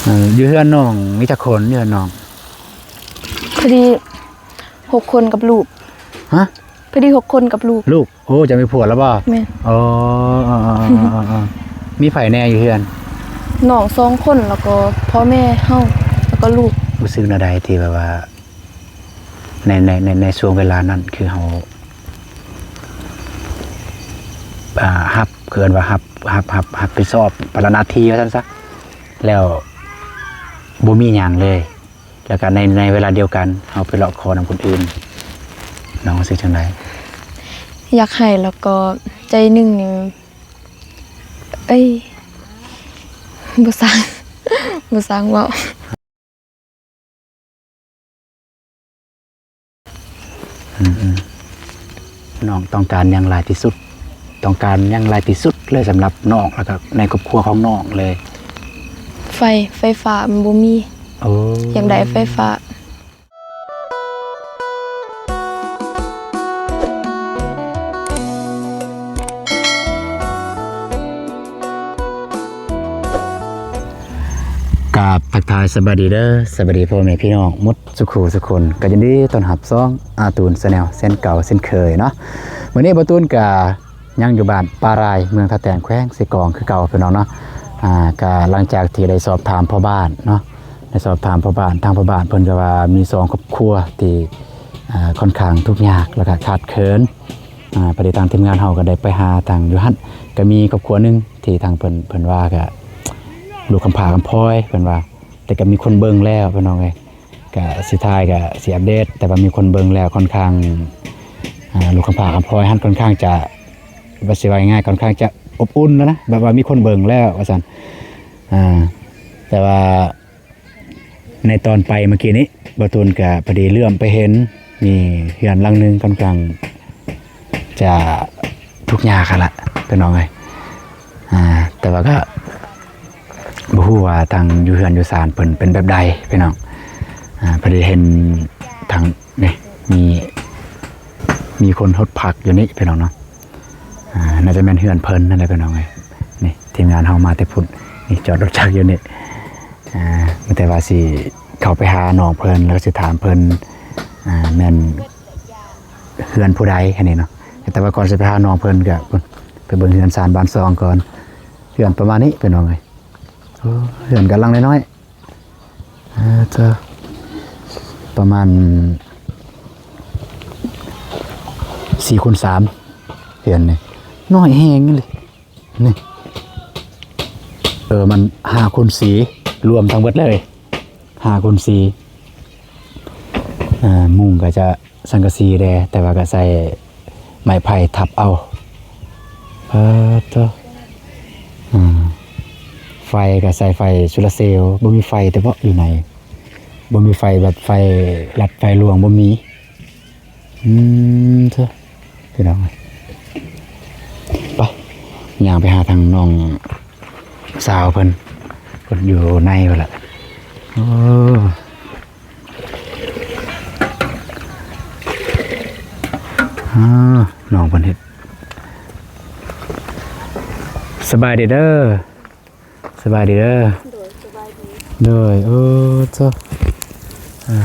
ເອີ ຢູ່ເຮືອນນ້ອງມີຈັກຄົນ? ຢູ່ເຮືອນນ້ອງ ພໍດີຫົກຄົນກັບລູກ. ຮະ? ພໍດີຫົກຄົນກັບລູກ. ລູກ? ໂອ້ ເຈົ້າມີຜົວແລ້ວບໍ່? ແມ່ນ. ໂອ້ ເອີໆໆໆໆ ມີໃຜແດ່ຢູ່ເຮືອນ? ນ້ອງສອງຄົນ ແລ້ວກໍພໍ່ແມ່ເຮົາ ແລ້ວກໍລູກ. ຮູ້ສຶກແນວໃດທີ່ແບບວ່າ ໃນ ໃນ ໃນ ໃນຊ່ວງເວລານັ້ນ ຄືເຮົາ ອ່າ ຮັບ ເອີ້ນວ່າຮັບ ຮັບ ຮັບ ຮັບຜິດຊອບພາລະໜ້າທີ່ວ່າຊັ້ນຊະ ແລ້ວບໍ່ມີຫຍັງເລີຍ ແລ້ວກະໃນ ໃນເວລາດຽວກັນ ເຮົາໄປເລາະຂໍນຳຄົນອື່ນ ນ້ອງຮູ້ສຶກຈັ່ງໃດ? ຢາກໃຫ້ ແລ້ວກໍໃຈໜຶ່ງນີ້ ເອີຍ ບໍ່ຊ່າງ ບໍ່ຊ່າງເວົ້າ. ອືມໆ ນ້ອງຕ້ອງການຫຍັງຫຼາຍທີ່ສຸດ? ຕ້ອງການຫຍັງຫຼາຍທີ່ສຸດເລີຍສຳລັບນ້ອງ ແລ້ວກໍໃນຄອບຄົວຂອງນ້ອງເລີຍ? ໄຟ ໄຟຟ້າມັນບໍ່ມີ. ໂອ້ ຢາກໄດ້ໄຟຟ້າ. ກາບທັກທາຍສະບາຍດີເດີ ສະບາຍດີພໍ່ແມ່ພີ່ນ້ອງໝົດສຸຂູສຸຄົນ ກໍຍິນດີຕ້ອນຮັບຊ່ອງອາຕູນແຊນແນວເຊັ່ນເກົ່າເຊັ່ນເຄີຍເນາະ. ມື້ນີ້ບ່າວຕູນກະຍັງຢູ່ບ້ານປ່າລາຍ ເມືອງທ່າແຕງ ແຂວງເຊກອງຄືເກົ່າພີ່ນ້ອງເນາະ. ອາ ກະຫຼັງຈາກທີ່ໄດ້ສອບຖາມພໍ່ບ້ານເນາະ ໄດ້ສອບຖາມພໍ່ບ້ານ ທາງພໍ່ບ້ານເພິ່ນກໍວ່າມີສອງຄອບຄົວທີ່ ອາ ຂ້ອນຂ້າງທຸກຍາກ ແລ້ວກໍຂາດເຂີນ. ອາ ພໍດີທາງທີມງານເຮົາກໍໄດ້ໄປຫາທາງຢູ່ຫັ້ນ ກໍມີຄອບຄົວໜຶ່ງທີ່ທາງເພິ່ນ ເພິ່ນວ່າກໍລູກກຳພ້າກຳພ້ອຍ ເພິ່ນວ່າ ແຕ່ກໍມີຄົນເບິ່ງແລ້ວພີ່ນ້ອງເອີຍ. ກະສຸດທ້າຍກະຊິອັບເດດ ແຕ່ວ່າມີຄົນເບິ່ງແລ້ວ ຂ້ອນຂ້າງ ອາ ລູກກຳພ້າກຳພ້ອຍຫັ້ນ ຂ້ອນຂ້າງຈະ ວ່າຊິວ່າງ່າຍໆ ຂ້ອນຂ້າງຈະອົບອຸ່ນແລ້ວນະ ແບບວ່າມີຄົນເບິ່ງແລ້ວວ່າຊັ້ນ. ອາ ແຕ່ວ່າໃນຕອນໄປເມື່ອກີ້ນີ້ ບ່າວຕູນກະພໍດີເຫຼື້ອມໄປເຫັນ ມີເຮືອນຫຼັງໜຶ່ງ ຂ້ອນຂ້າງຈະທຸກຍາກຫັ້ນລະພີ່ນ້ອງເອີຍ. ອາ ແຕ່ວ່າກໍບໍ່ຮູ້ວ່າທາງຢູ່ເຮືອນຢູ່ຊານເພິ່ນເປັນແບບໃດພີ່ນ້ອງ. ອາ ພໍດີເຫັນທາງນີ້ ມີ ມີຄົນຫົດຜັກຢູ່ນີ້ພີ່ນ້ອງເນາະ. ອາ ໜ້າຈະແມ່ນເຮືອນເພິ່ນນັ້ນແຫຼະພີ່ນ້ອງເອີຍ. ນີ້ທີມງານເຮົາມາແຕ່ພຸ້ນ ນີ້ຈອດລົດຈັກຢູ່ນີ້. ອາ ມີແຕ່ວ່າຊິເຂົ້າໄປຫານ້ອງເພິ່ນ ແລ້ວກໍຊິຖາມເພິ່ນ ອາ ແມ່ນ ເຮືອນຜູ້ໃດຫັ້ນນີ້ເນາະ. ແຕ່ວ່າກ່ອນຊິໄປຫານ້ອງເພິ່ນກໍ ໄປເບິ່ງເຮືອນຊານບ້ານຊ່ອງກ່ອນ. ເຮືອນປະມານນີ້ພີ່ນ້ອງເອີຍ. ໂອ້ ເຮືອນກຳລັງນ້ອຍໆ ເອີ ເຈົ້າ ປະມານສີ່ຄູນສາມ ເຮືອນນີ້ ນ້ອຍແຮງອີ່ຫຼີ. ນີ້ ເອີ ມັນຫ້າຄູນສີ່ ລວມທັງເບິດເລີຍ ຫ້າຄູນສີ່. ເອີ ມຸງກໍຈະສັງກະສີແດ່ ແຕ່ວ່າກໍໃຊ້ໄມ້ໄຜ່ທັບເອົາ. ປາດໂທ້ ອືມ ໄຟກໍໃຊ້ໄຟໂຊລາເຊວ. ບໍ່ມີໄຟແຕ່ເບາະຢູ່ໃນ ບໍ່ມີໄຟແບບໄຟລັດໄຟຫຼວງ ບໍ່ມີ. ອືມ ເຈົ້າ ພີ່ນ້ອງ ໄປ ຍ່າງໄປຫາທາງນ້ອງສາວເພິ່ນ ເພິ່ນຢູ່ໃນພຸ້ນລະ. ໂອ້ ອາ ນ້ອງເພິ່ນເຮັດ. ສະບາຍດີເດີ. ສະບາຍດີເດີ. ໂດຍ ສະບາຍດີ. ໂດຍ ໂອ້ ເຈົ້າ ເອີ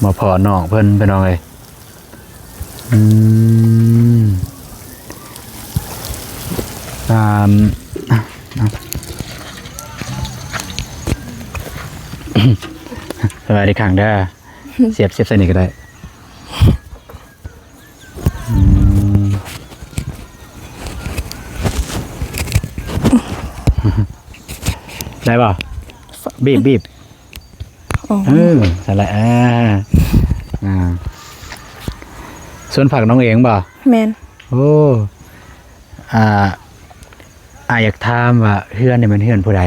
ມາພໍ້ນ້ອງເພິ່ນ ພີ່ນ້ອງເອີຍ. ອືມ ອ່າ ສະບາຍດີຄັ້ງເດີ. ສຽບ ສຽບໃສ່ນີ້ກໍໄດ້. ອືມ ໄດ້ບໍ່? ບີບ ບີບ. ອໍ ເອີ ຊັ້ນແຫຼະ. ອ່າ ອ່າ ສວນຜັກນ້ອງເອງບໍ່? ແມ່ນ. ໂອ້ ອ່າ ອ້າຍຢາກຖາມວ່າເຮືອນນີ້ແມ່ນເຮືອນຜູ້ໃດ?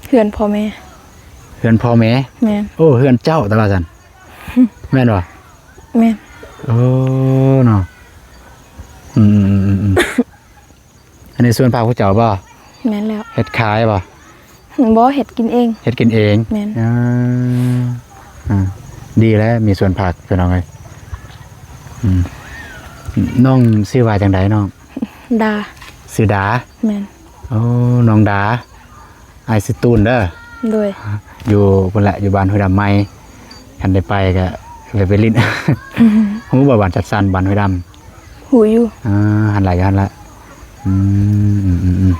ເຮືອນພໍ່ແມ່. ເຮືອນພໍ່ແມ່? ແມ່ນ. ໂອ້ ເຮືອນເຈົ້າຕະຫຼາດຊັ້ນ ແມ່ນບໍ່? ແມ່ນ. ໂອ້ ເນາະ ອືມໆໆ ອັນນີ້ສວນຜັກຂອງເຈົ້າບໍ່? ແມ່ນແລ້ວ. ເຮັດຂາຍບໍ່? ບໍ່ ເຮັດກິນເອງ. ເຮັດກິນເອງ. ແມ່ນ. ອ່າ ອ່າ ດີແລ້ວ ມີສວນຜັກ ພີ່ນ້ອງເອີຍ. ອືມ ນ້ອງຊື່ວ່າຈັ່ງໃດນ້ອງ? ດາ. ຊື່ດາ? ແມ່ນ. ໂອ້ ນ້ອງດາ ອ້າຍຊື່ຕູນເດີ. ໂດຍ. ຢູ່ພຸ້ນແຫຼະ ຢູ່ບ້ານຫ້ວຍດຳໃໝ່ ຄັນໄດ້ໄປກໍໄດ້ໄປຫຼິ້ນ. ຮູ້ບໍ່ບ້ານຈັດສັນ ບ້ານຫ້ວຍດຳ? ຮູ້ຢູ່. ອ່າ ຫັ້ນລະ ຢູ່ຫັ້ນລະ. ອືມ ອືມ ອືມ ອືມ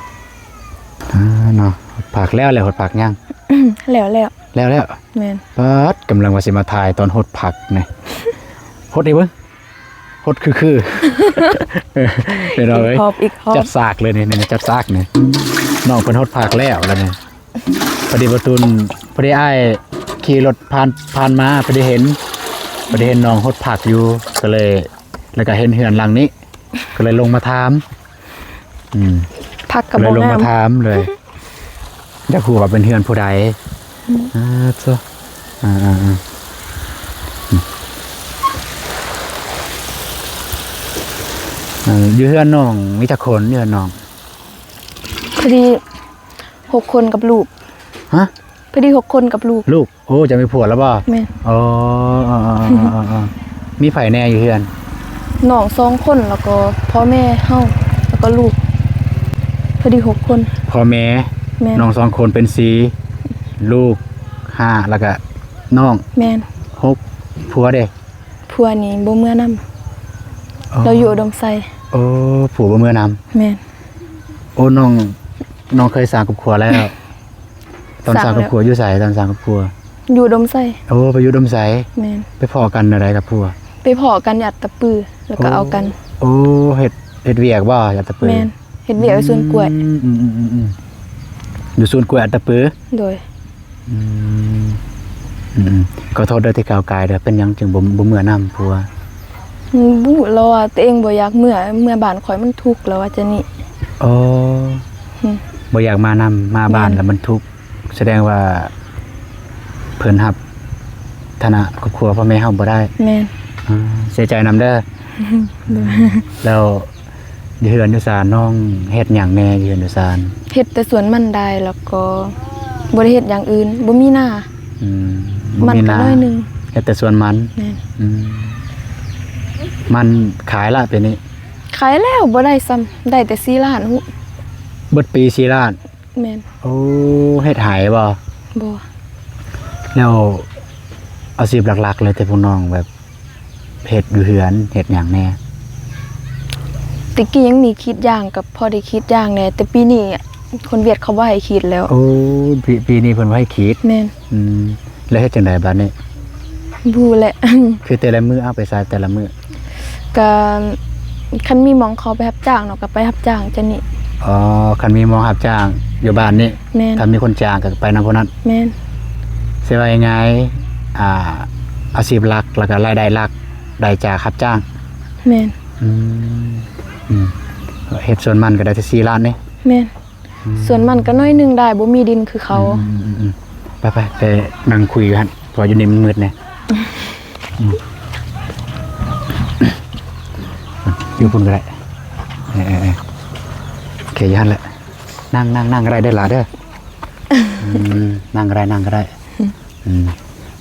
ອ່າ ເນາະ ຫົດຜັກແລ້ວ ແລ້ວຫົດຜັກຍັງ? ແລ້ວ ແລ້ວ ແລ້ວ ແລ້ວ. ແມ່ນ. ປາດ ກຳລັງວ່າຊິມາຖ່າຍຕອນຫົດຜັກນີ້ ຫົດໃຫ້ເບິ່ງ ຫົດຄືໆ ເອີ ພີ່ນ້ອງເອີຍ ອີກຮອບ ອີກຮອບ ຈັດສາກເລີຍນີ້ ນີ້ ຈັດສາກນີ້ ນ້ອງເພິ່ນຫົດຜັກແລ້ວ ແລ້ວນີ້. ພໍດີບໍ່ຕູນ ພໍດີອ້າຍຂີ່ລົດຜ່ານ ຜ່ານມາ ພໍດີເຫັນ ພໍດີເຫັນນ້ອງຫົດຜັກຢູ່ ກໍເລີຍ ແລ້ວກໍເຫັນເຮືອນຫຼັງນີ້ ກໍເລີຍລົງມາຖາມ. ອືມ ຜັກກໍບໍ່ງາມ ເລີຍລົງມາຖາມເລີຍ ຢາກຮູ້ວ່າເປັນເຮືອນຜູ້ໃດ. ອືມ ອ່າ ໂທ້ ອ່າ ອ່າ ອ່າ ອ່າ ຢູ່ເຮືອນນ້ອງມີຈັກຄົນ ຢູ່ເຮືອນນ້ອງ? ພໍດີຫົກຄົນກັບລູກ. ຮະ? ພໍດີຫົກຄົນກັບລູກ. ລູກ ໂອ້ ເຈົ້າມີຜົວແລ້ວບໍ່? ແມ່ນ. ອໍ ເອີ ເອີ ເອີ ເອີ ເອີ ເອີ ມີໃຜແດ່ຢູ່ເຮືອນ? ນ້ອງສອງຄົນ ແລ້ວກໍພໍ່ແມ່ເຮົາ ແລ້ວກໍລູກ ພໍດີຫົກຄົນ. ພໍ່ແມ່ ແມ່ນ ນ້ອງສອງຄົນເປັນສີ່ ລູກຫ້າ ແລ້ວກໍນ້ອງ ແມ່ນ ຫົກ. ຜົວເດ? ຜົວນີ້ບໍ່ເມືອນຳ. ອໍ ລາວຢູ່ອຸດົມໄຊ. ໂອ້ ຜົວບໍ່ເມືອນຳ. ແມ່ນ. ໂອ້ ນ້ອງ ນ້ອງເຄີຍສ້າງຄອບຄົວແລ້ວ? ຕອນສ້າງຄອບຄົວຢູ່ໃສ? ຕອນສ້າງຄອບຄົວ ຢູ່ດົມໄຊ. ໂອ້ ໄປຢູ່ດົມໄຊ. ແມ່ນ. ໄປພໍ້ກັນແນວໃດກັບຜົວ? ໄປພໍ້ກັນຢູ່ອັດຕະປື ແລ້ວກໍເອົາກັນ. ໂອ້ ເຮັດ ເຮັດວຽກບໍ່ຢູ່ອັດຕະປື? ແມ່ນ. ເຮັດວຽກຢູ່ສວນກ້ວຍ. ອືມ ອືມ ຢູ່ສວນກ້ວຍອັດຕະປື. ໂດຍ. ອືມ ອືມ ຂໍໂທດເດີທີ່ກ້າວກາຍເດີ ເປັນຫຍັງຈຶ່ງບໍ່ ບໍ່ເມືອນຳຜົວ? ອືມ ບໍ່ຮູ້ ລາວວ່າຕົວເອງບໍ່ຢາກເມືອ ເມືອບ້ານຂ້ອຍມັນທຸກ ລາວວ່າຈັ່ງນີ້. ອໍ ອືມ ບໍ່ຢາກມານຳ ມາບ້ານ ແມ່ນ ແລ້ວມັນທຸກ. ສະແດງວ່າເພິ່ນຮັບຖານະຄອບຄົວພໍ່ແມ່ເຮົາບໍ່ໄດ້. ແມ່ນ. ອ່າ ເສຍໃຈນຳເດີ. ໂດຍ. ແລ້ວ ຢູ່ເຮືອນຢູ່ຊານນ້ອງເຮັດຫຍັງແດ່ ຢູ່ເຮືອນຢູ່ຊານ? ເຮັດແຕ່ສວນມັນດາຍ ແລ້ວກໍບໍ່ໄດ້ເຮັດຢ່າງອື່ນ ບໍ່ມີນາ. ອືມ ມັນກໍໜ້ອຍໜຶ່ງ. ເຮັດແຕ່ສວນມັນ. ແມ່ນ. ອືມ ມັນຂາຍລະປີນີ້? ຂາຍແລ້ວ ບໍ່ໄດ້ຊ້ຳ ໄດ້ແຕ່ສີ່ລ້ານ. ເບິດປີສີ່ລ້ານ? ແມ່ນ. ໂອ້ ເຮັດຫາຍບໍ່? ບໍ່. ແລ້ວອາຊີບຫຼັກໆເລີຍທີ່ພວກນ້ອງແບບ ເຮັດຢູ່ເຮືອນເຮັດຫຍັງແດ່? ແຕ່ກີ້ຍັງມີກຣີດຢາງ ກໍພໍໄດ້ກຣີດຢາງແດ່ ແຕ່ປີນີ້ຄົນຫວຽດເຂົາບໍ່ໃຫ້ກຣີດແລ້ວ. ໂອ້ ປີ ປີນີ້ເພິ່ນບໍ່ໃຫ້ກຣີດ. ແມ່ນ. ອືມ ແລ້ວເຮັດຈັ່ງໃດບາດນີ້? ບໍ່ຮູ້ແຫຼະ. ຄືແຕ່ລະມື້ເອົາໄປໃສແຕ່ລະມື້? ກໍຄັນມີໝ່ອງເຂົາໄປຮັບຈ້າງເນາະ ກໍໄປຮັບຈ້າງຈັ່ງນີ້. ອໍ ຄັນມີໝ່ອງຮັບຈ້າງຢູ່ບ້ານນີ້. ແມ່ນ. ຖ້າມີຄົນຈ້າງກໍໄປນຳຜູ້ນັ້ນ. ແມ່ນ. ຊິວ່າງ່າຍໆ ອາ ອາຊີບຫຼັກ ແລ້ວກໍລາຍໄດ້ຫຼັກໄດ້ຈາກຮັບຈ້າງ. ແມ່ນ. ອືມ ອືມ ເຮັດສວນມັນກໍໄດ້ແຕ່ສີ່ລ້ານນີ້. ແມ່ນ. ອືມ ສວນມັນກໍໜ້ອຍໜຶ່ງໄດ້ ບໍ່ມີດິນຄືເຂົາ. ອືມ ອືມ ອືມ ໄປໆ ໄປນັ່ງຄຸຍຢູ່ຫັ້ນ ເພາະວ່າຢູ່ນີ້ມັນມືດແດ່. ອືມ ຢູ່ພຸ້ນກໍໄດ້. ເອີໆໆ ໂອເຄ ຢູ່ຫັ້ນແຫຼະ. ນັ່ງ ນັ່ງ ນັ່ງກໍໄດ້ເດີຫຼາເດີ. ອືມ ນັ່ງກໍໄດ້ ນັ່ງກໍໄດ້. ອືມ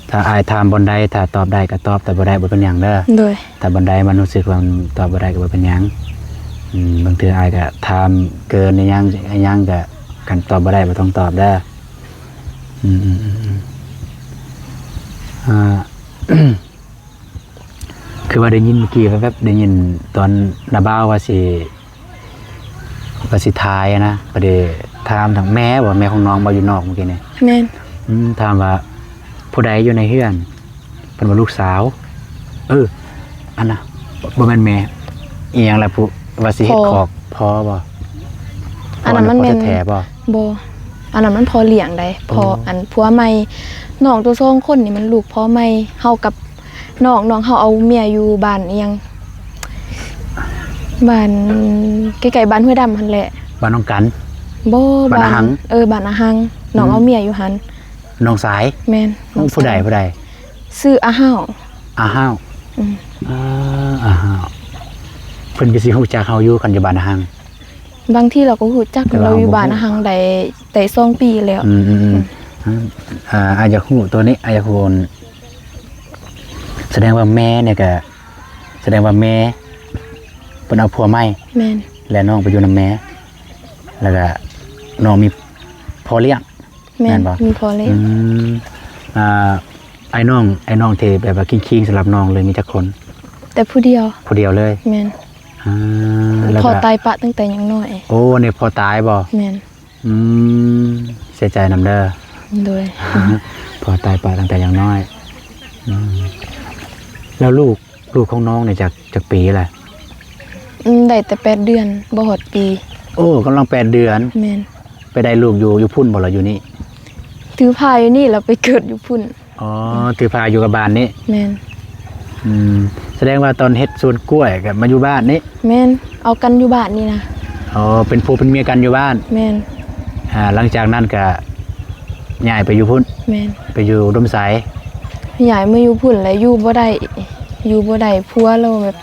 ຖ້າອ້າຍຖາມບ່ອນໃດ ຖ້າຕອບໄດ້ກໍຕອບ ຕອບບໍ່ໄດ້ບໍ່ເປັນຫຍັງເດີ. ໂດຍ. ຖ້າບ່ອນໃດມັນຮູ້ສຶກວ່າມັນຕອບບໍ່ໄດ້ກໍບໍ່ເປັນຫຍັງ. ອືມ ບາງເທື່ອອ້າຍກໍຖາມເກີນອີຫຍັງ ອີຫຍັງກໍ ຄັນຕອບບໍ່ໄດ້ບໍ່ຕ້ອງຕອບເດີ. ອືມ ອືມ ອືມ ອືມ ອ່າ ຄືວ່າໄດ້ຍິນເມື່ອກີ້ແວບໆ ໄດ້ຍິນຕອນນ້າບ່າວວ່າຊິ ວ່າຊິຖ່າຍນະ ກໍໄດ້ຖາມທາງແມ່ບໍ່ ແມ່ຂອງນ້ອງບໍ່ ຢູ່ນອກເມື່ອກີ້ນີ້. ແມ່ນ. ອືມ ຖາມວ່າຜູ້ໃດຢູ່ໃນເຮືອນ? ເພິ່ນວ່າລູກສາວ. ເອີ ອັນນະ ບໍ່ແມ່ນແມ່ ອີຫຍັງລະ ຜູ້ວ່າຊິເຮັດຄອກພໍ່ບໍ່? ອັນນັ້ນມັນແມ່ນ ພໍ່ແທ້ໆບໍ່? ບໍ່ ອັນນັ້ນມັນພໍ່ລ້ຽງໃດ໋. ອໍ ພໍ່ ອັນຜົວໃໝ່. ນ້ອງທັງສອງຄົນນີ້ມັນລູກພໍ່ໃໝ່. ເຮົາກັບ ນ້ອງ ນ້ອງເຮົາເອົາເມຍຢູ່ບ້ານອີ່ຫຍັງ ບ້ານໃກ້ໆ ບ້ານຫ້ວຍດຳຫັ້ນແຫຼະ. ບ້ານໜອງກັນ? ບໍ່ ບ້ານອາຫັງ. ເອີ ບ້ານອາຫັງ. ອືມ ນ້ອງເອົາເມຍຢູ່ຫັ້ນ. ນ້ອງຊາຍ? ແມ່ນ. ໂອ້ ນ້ອງຊາຍ. ຜູ້ໃດ ຜູ້ໃດ? ຊື່ອາຫ້າວ. ອາຫ້າວ. ອືມ ອາ ອາຫ້າວ. ເພິ່ນກໍຊິຮູ້ຈັກເຮົາຢູ່ ຄັນຢູ່ບ້ານອາຫັງ. ບາງທີລາວກໍຮູ້ຈັກ ແຕ່ວ່າ ລາວຢູ່ບ້ານອາຫັງໄດ້ ໄດ້ສອງປີແລ້ວ. ອືມ ອືມ ອືມ ອ່າ ອ້າຍຢາກຮູ້ໂຕນີ້ ອ້າຍຢາກຮູ້ ສະແດງວ່າແມ່ນີ້ກະ ສະແດງວ່າແມ່ເພິ່ນເອົາຜົວໃໝ່. ແມ່ນ. ແລະ ນ້ອງໄປຢູ່ນຳແມ່ ແລ້ວກະນ້ອງມີພໍ່ລ້ຽງ. ແມ່ນ ແມ່ນບໍ່? ມີພໍ່ແລ້ວ. ອືມ ອ່າ ອ້າຍນ້ອງ ອ້າຍນ້ອງທີ່ແບບວ່າຄີງໆ ສຳລັບນ້ອງເລີຍ ມີຈັກຄົນ? ແຕ່ຜູ້ດຽວ. ຜູ້ດຽວເລີຍ? ແມ່ນ. ອ່າ ແລ້ວກໍ ພໍ່ຕາຍປະຕັ້ງແຕ່ຍັງນ້ອຍ. ໂອ້ ນີ້ພໍ່ຕາຍບໍ່? ແມ່ນ. ອືມ ເສຍໃຈນຳເດີ. ໂດຍ. ພໍ່ຕາຍປະຕັ້ງແຕ່ຍັງນ້ອຍ. ອືມ ແລ້ວລູກ ລູກຂອງນ້ອງນີ້ຈັກ ຈັກປີລະ? ອືມ ໄດ້ແຕ່ແປດເດືອນ ບໍ່ຮອດປີ. ໂອ້ ກຳລັງແປດເດືອນ. ແມ່ນ. ໄປໄດ້ລູກຢູ່ ຢູ່ພຸ້ນບໍ່ລະ ຢູ່ນີ້? ຖືພາຢູ່ນີ້ ແລ້ວໄປເກີດຢູ່ພຸ້ນ. ອໍ ອືມ ຖືພາຢູ່ກັບບ້ານນີ້. ແມ່ນ. ອືມ ສະແດງວ່າຕອນເຮັດສວນກ້ວຍກໍມາຢູ່ບ້ານນີ້? ແມ່ນ ເອົາກັນຢູ່ບ້ານນີ້ນະ. ອໍ ເປັນຜົວເປັນເມຍກັນຢູ່ບ້ານ. ແມ່ນ. ອ່າ ຫຼັງຈາກນັ້ນກໍຍ້າຍໄປຢູ່ພຸ້ນ. ແມ່ນ. ໄປຢູ່ອຸດົມໄຊ. ຍ້າຍມາຢູ່ພຸ້ນແລ້ວຢູ່ບໍ່ໄດ້ ຢູ່ບໍ່ໄດ້ ຜົວລາວແບບ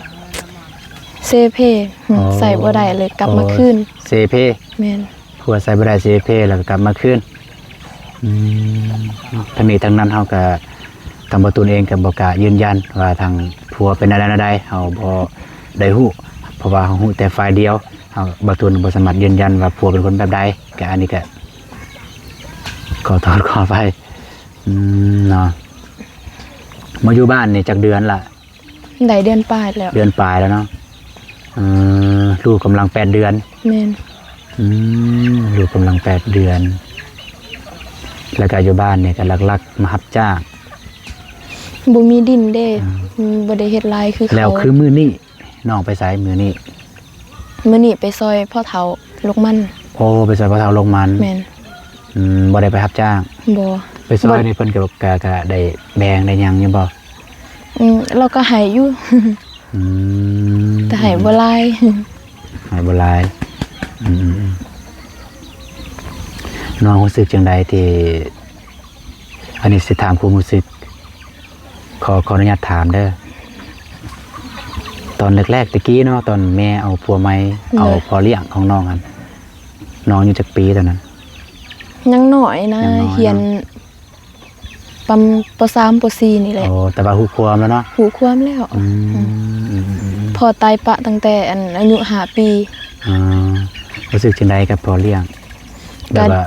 ເຊເພ. ອໍ ໃຊ້ບໍ່ໄດ້ເລີຍກັບມາຄືນ. ອໍ ເຊເພ. ແມ່ນ. ຜົວໃຊ້ບໍ່ໄດ້ເສເພ ແລ້ວກໍກັບມາຄືນ. ອືມ ທັງນີ້ທັງນັ້ນເຮົາກໍ ທາງບ່າວຕູນເອງກໍບໍ່ກ້າຢືນຢັນວ່າທາງຜົວເປັນແນວໃດແນວໃດ ເຮົາບໍ່ໄດ້ຮູ້ ເພາະວ່າເຮົາຮູ້ແຕ່ຝ່າຍດຽວ. ເຮົາ ບ່າວຕູນບໍ່ສາມາດຢືນຢັນວ່າຜົວເປັນຄົນແບບໃດ. ກໍອັນນີ້ກໍຂໍໂທດຂໍອະໄພ. ອືມ ເນາະ ມາຢູ່ບ້ານນີ້ຈັກເດືອນລະ? ໄດ້ເດືອນປາຍແລ້ວ. ເດືອນປາຍແລ້ວເນາະ. ເອີ ລູກກຳລັງແປດເດືອນ. ແມ່ນ. ອືມ ລູກກຳລັງແປດເດືອນ ແລ້ວກໍຢູ່ບ້ານນີ້ກໍຫຼັກໆມາຮັບຈ້າງ. ບໍ່ມີດິນເດ້. ອືມ ອືມ ບໍ່ໄດ້ເຮັດຫຼາຍຄືເຂົາ. ແລ້ວຄືມື້ນີ້ນ້ອງໄປໃສມື້ນີ້? ມື້ນີ້ໄປຊ່ອຍພໍ່ເຖົ້າລົກມັນ. ໂອ້ ໄປຊ່ອຍພໍ່ເຖົ້າລົກມັນ. ແມ່ນ. ອືມ ບໍ່ໄດ້ໄປຮັບຈ້າງ? ບໍ່. ໄປຊ່ອຍນີ້ເພິ່ນກໍ ກໍ ກໍໄດ້ແບ່ງໄດ້ຫຍັງຢູ່ບໍ່? ອືມ ລາວກໍໃຫ້ຢູ່. ອືມ ແຕ່ໃຫ້ບໍ່ຫຼາຍ. ໃຫ້ບໍ່ຫຼາຍ. ອືມ ອືມ ອືມ ນ້ອງຮູ້ສຶກຈັ່ງໃດທີ່ ອັນນີ້ຊິຖາມຄວາມຮູ້ສຶກ ຂໍ ຂໍອະນຸຍາດຖາມເດີ. ຕອນແລກໆແຕ່ກີ້ເນາະ ຕອນແມ່ເອົາຜົວໃໝ່ ໂດຍ ເອົາພໍ່ລ້ຽງຂອງນ້ອງຫັ້ນ ນ້ອງອາຍຸຈັກປີຕອນນັ້ນ? ຍັງນ້ອຍນະ ຍັງນ້ອຍເນາະ ຮຽນປຳ ປໍສາມ ປໍສີ່ນີ້ແຫຼະ. ໂອ້ ແຕ່ວ່າຮູ້ຄວາມແລ້ວເນາະ? ຮູ້ຄວາມແລ້ວ. ອືມ ອືມ ອືມ ອືມ ອືມ ພໍ່ຕາຍປະຕັ້ງແຕ່ ອັນ ອາຍຸຫ້າປີ. ອໍ ຮູ້ສຶກຈັ່ງໃດກັບພໍ່ລ້ຽງ? ແບບວ່າ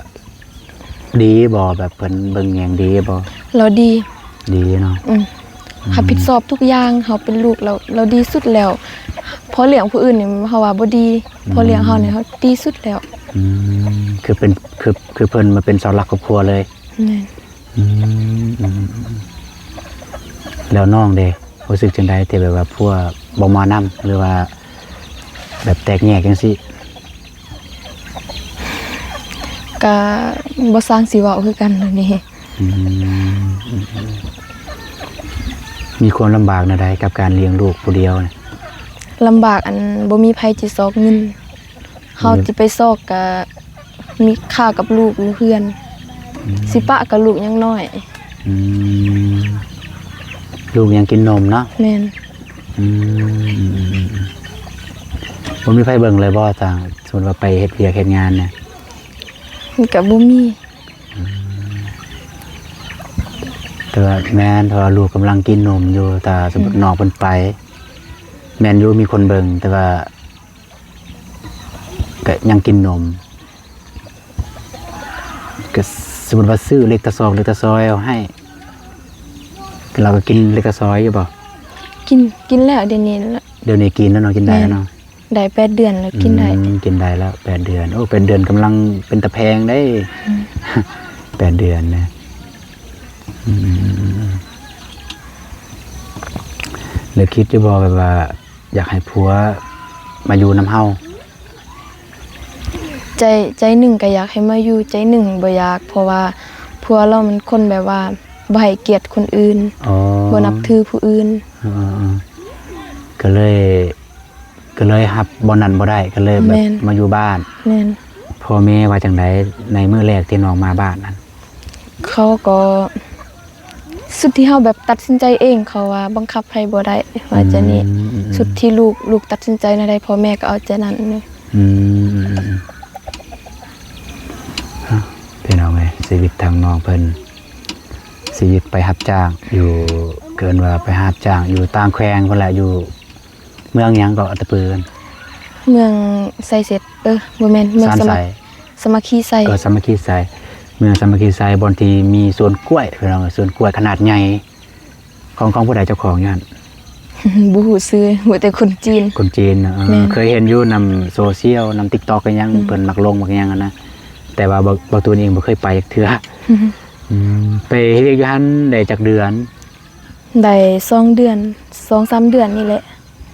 ດີບໍ່? ແບບເພິ່ນເບິ່ງແຍງດີບໍ່? ລາວດີ. ດີເນາະ. ອືມ ອືມ ຮັບຜິດຊອບທຸກຢ່າງ. ເຮົາເປັນລູກລາວ ລາວດີສຸດແລ້ວ. ພໍ່ລ້ຽງຜູ້ອື່ນນີ້ເຮົາວ່າບໍ່ດີ. ອືມ ພໍ່ລ້ຽງເຮົານີ້ເຮົາດີສຸດແລ້ວ. ອືມ ຄືເປັນ ຄື ຄືເພິ່ນມາເປັນເສົາຫຼັກຄອບຄົວເລີຍ. ແມ່ນ. ອືມ ອືມ ອືມ ແລ້ວນ້ອງເດ ຮູ້ສຶກຈັ່ງໃດທີ່ແບບວ່າຜົວບໍ່ມານຳ ຫຼືວ່າແບບແຕກແຍກຈັ່ງຊີ້? ກະບໍ່ຊ່າງຊິເວົ້າຄືກັນແນວນີ້. ອືມ ອືມ ອືມ ມີຄວາມລຳບາກແນວໃດກັບການລ້ຽງລູກຜູ້ດຽວນີ້? ລຳບາກ ອັນ ບໍ່ມີໃຜຊິຊອກເງິນ. ເຮົາ ເງິນ ຊິໄປຊອກກະມີຂ້າກັບລູກຢູ່ເຮືອນ. ອືມ ຊິປະກັບລູກຍັງນ້ອຍ. ອືມ ລູກຍັງກິນນົມເນາະ? ແມ່ນ. ອືມ ອືມ ອືມ ອືມ ບໍ່ມີໃຜເບິ່ງເລີຍບໍ່? ຖ້າສົມມຸດວ່າໄປເຮັດວຽກເຮັດງານນະ? ມັນກະບໍ່ມີ. ອືມ ແຕ່ວ່າແມ່ນ ເພາະວ່າລູກກຳລັງກິນນົມຢູ່ ຖ້າສົມມຸດ ອືມ ນ້ອງເພິ່ນໄປ ແມ່ນຢູ່ມີຄົນເບິ່ງ ແຕ່ວ່າ ກະຍັງກິນນົມ ກະສົມມຸດວ່າຊື້ເລັກຕາຊອກເລັກຕາຊອຍເອົາໃຫ້ ລາວກະກິນເລັກຕາຊອຍຢູ່ບໍ່? ກິນ ກິນແລ້ວ ດຽວນີ້ລະ ດຽວນີ້ກິນແລ້ວເນາະ ກິນໄດ້ແລ້ວເນາະ. ແມ່ນ ໄດ້ແປດເດືອນແລ້ວ ກິນໄດ້. ອືມ ກິນໄດ້ແລ້ວແປດເດືອນ. ໂອ້ ແປດເດືອນກຳລັງເປັນຕາແພງເດ້. ອືມ ແປດເດືອນນະ. ອືມ ແລ້ວຄິດຢູ່ບໍ່ ແບບວ່າ ຢາກໃຫ້ຜົວມາຢູ່ນຳເຮົາ? ໃຈ ໃຈໜຶ່ງກະຢາກໃຫ້ມາຢູ່ ໃຈໜຶ່ງບໍ່ຢາກ ເພາະວ່າຜົວລາວມັນຄົນແບບວ່າບໍ່ໃຫ້ກຽດຄົນອື່ນ. ອໍ ບໍ່ນັບຖືຜູ້ອື່ນ. ເອີໆໆ ກະເລີຍ ກະເລີຍຮັບບ່ອນນັ້ນບໍ່ໄດ້ ກະເລີຍແບບ ແມ່ນ ມາຢູ່ບ້ານ. ແມ່ນ. ພໍ່ແມ່ວ່າຈັ່ງໃດໃນມື້ແລກທີ່ນ້ອງມາບ້ານນັ້ນ? ເຂົາກໍ ສຸດທີ່ເຮົາແບບຕັດສິນໃຈເອງ ເຂົາວ່າບັງຄັບໃຜບໍ່ໄດ້ ວ່າຈັ່ງນີ້. ອືມ ອືມ ອືມ ສຸດທີ່ລູກ ລູກຕັດສິນໃຈແນວໃດ ພໍ່ແມ່ກໍເອົາໃຈນັ້ນ. ອືມ ອືມ ອືມ ອືມ ເອົາ ພີ່ນ້ອງເອີຍ ຊີວິດທາງນ້ອງເພິ່ນ ຊີວິດໄປຮັບຈ້າງຢູ່ ເອີ້ນວ່າໄປຮັບຈ້າງຢູ່ຕ່າງແຂວງພຸ້ນແຫຼະ ຢູ່ ເມືອງຫຍັງເກາະ ອັດຕະປື? ເມືອງໄຊເສັດ ເອີ ບໍ່ແມ່ນ ເມືອງ ຊານໄຊ ສາມັກ ສາມັກຄີໄຊ. ເອີ ສາມັກຄີໄຊ. ເມືອງສາມັກຄີໄຊ ບ່ອນທີ່ມີສວນກ້ວຍ ພີ່ນ້ອງເອີຍ ສວນກ້ວຍຂະໜາດໃຫຍ່ ຂອງ ຂອງຜູ້ໃດເຈົ້າຂອງຢູ່ຫັ້ນ? ບໍ່ຮູ້ຊື່ ຮູ້ແຕ່ຄົນຈີນ. ຄົນຈີນເນາະ. ເອີ ແມ່ນ. ເຄີຍເຫັນຢູ່ນຳໂຊຊຽວ ນຳຕິກຕັອກ ອີຫຍັງ ອືມ ເພິ່ນມັກລົງມັກຫຍັງຫັ້ນນະ ແຕ່ວ່າ ບໍ່ ບໍ່ ຕົວເອງບໍ່ເຄີຍໄປຈັກເທື່ອ. ອືມ ໄປເຮັດວຽກຢູ່ຫັ້ນໄດ້ຈັກເດືອນ? ໄດ້ສອງເດືອນ ສອງສາມເດືອນນີ້ແຫຼະ.